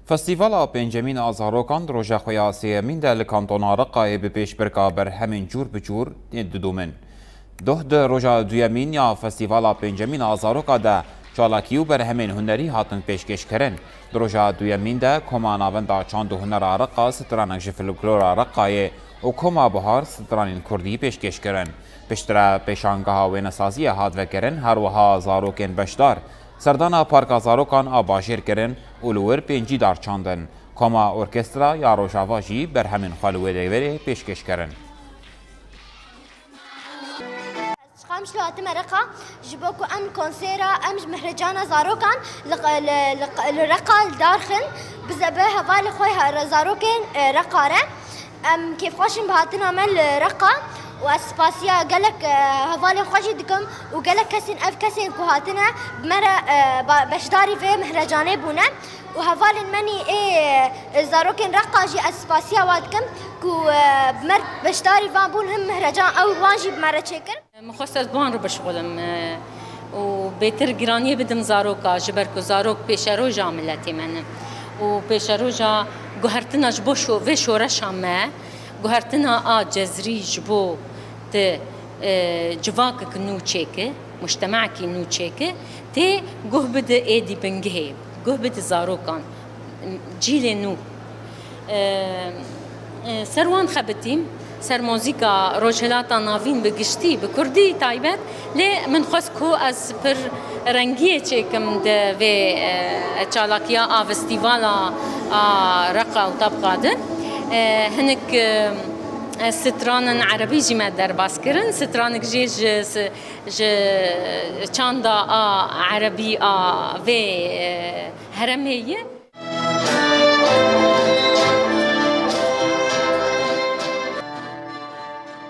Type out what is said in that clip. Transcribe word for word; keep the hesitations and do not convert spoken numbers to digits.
Festîvala pêncemîn a zarokan di roja xwe ya sêyemîn de li Kantona Reqayê bi pêşbirka berhemên cûr bi cûr tê didomin. Doh di roja duyemîn ya Festîvala pêncemîn a zaroka de çalakî û berhemên hunerî hatin pêşkêşkirin. Di roja duyemîn de Koma Navenda Çand û Hunera Reqa stranek ji folklora Reqayê û Koma Buhar stranên kurdî pêşkêş kirin. Piştre pêşangeha wênesaziyê hat vekirin, her wiha zarokên beşdar serdana Parka Zarokan a Bajêr kirin û li wir pêncî dar çandin. Koma Orkestra ya Rojava jî berhemên xwe li wê deverê pêşkêş kirin. Çiqas em ji hatime Reqa, ji bo ku em konsera, em ji mihrecana zarokan li, li, li, li Reqa li dar xin, bize bi hevalê xwe he-, zarokên, e, Reqa re. Em kêfxweş in bi hatina me li Reqa û ez spasiya gelek, e, hevalên xwe jî dikim û gelek kesên, ev kesên ku hatine bi me re, e, ba-, beşdarî vê mihrecanê bûne û hevalên me nî ê, e, zarokên Reqa jî ez spasiya wan dikim ku, e, bi me re beşdarî van bûn, him mihrecan ew wan jî bi me re çêkir. Min xwest ez bi wan re bişixulim, e, û bêtir giraniyê bidim zaroka, ji ber ku zarok pêşeroja miletê me ne. Û pêşeroja guhertina ji bo şo-, vê şoreşa me, guhertina a cezrî ji bo ti, e, civakek nû çêke, mujtemekî nû çêke, tê guh bide êdî bingehê, guh bide zarokan, cîlê nû. E, e, ser wan xebitîm, ser muzîka Rojhilata Navîn bi giştî, bi kurdî taybet, lê min xwest ku ez pir rengiyê çêkim di vê, e, çalakiya a festîvala a Reqa û Tebqa de. E, hinek, e, e, stranin erebî jî me derbas kirin, stranik jî ji, ji çanda a erebî a vê, e, heremê ye.